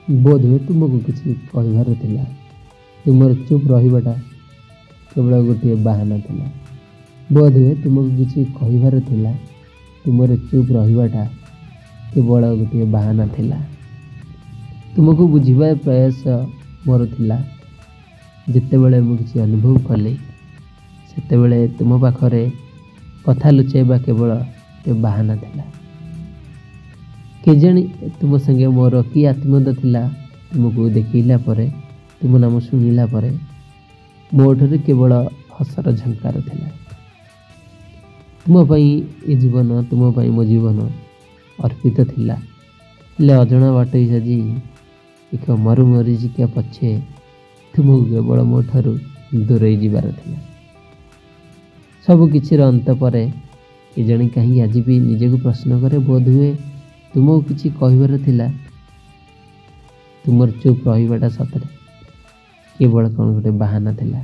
ବୋଧହୁଏ ତୁମକୁ କିଛି କହିବାର ଥିଲା, ତୁମର ଚୁପ୍ ରହିବାଟା କେବଳ ଗୋଟିଏ ବାହାନା ଥିଲା। ବୋଧହୁଏ ତୁମକୁ କିଛି କହିବାର ଥିଲା, ତୁମର ଚୁପ୍ ରହିବାଟା କେବଳ ଗୋଟିଏ ବାହାନା ଥିଲା। ତୁମକୁ ବୁଝିବା ପ୍ରୟାସ ମୋର ଥିଲା। ଯେତେବେଳେ ମୁଁ କିଛି ଅନୁଭବ କଲି, ସେତେବେଳେ ତୁମ ପାଖରେ କଥା ଲୁଚାଇବା କେବଳ ଗୋଟିଏ ବାହାନା ଥିଲା। କେଜାଣି ତୁମ ସାଙ୍ଗେ ମୋର କି ଆତ୍ମୀୟତା ଥିଲା। ତୁମକୁ ଦେଖିଲା ପରେ, ତୁମ ନାମ ଶୁଣିଲା ପରେ ମୋ ଠାରେ କେବଳ ହସର ଝଙ୍କାର ଥିଲା। ତୁମ ପାଇଁ ଏ ଜୀବନ, ତୁମ ପାଇଁ ମୋ ଜୀବନ ଅର୍ପିତ ଥିଲା। ହେଲେ ଅଜଣା ବାଟୋଇ ସାଜି ଏକ ମରୁମରିଚିକା ପଛେ ତୁମକୁ କେବଳ ମୋ ଠାରୁ ଦୂରେଇ ଯିବାର ଥିଲା। ସବୁ କିଛିର ଅନ୍ତ ପରେ କେଜାଣି କାହିଁକି ଆଜି ବି ନିଜକୁ ପ୍ରଶ୍ନ କରେ, ବୋଧହୁଏ ତୁମକୁ କିଛି କହିବାର ଥିଲା, ତୁମର ଚୁପ୍ ରହିବାଟା ସତରେ କେବଳ କ'ଣ ଗୋଟେ ବାହାନା ଥିଲା।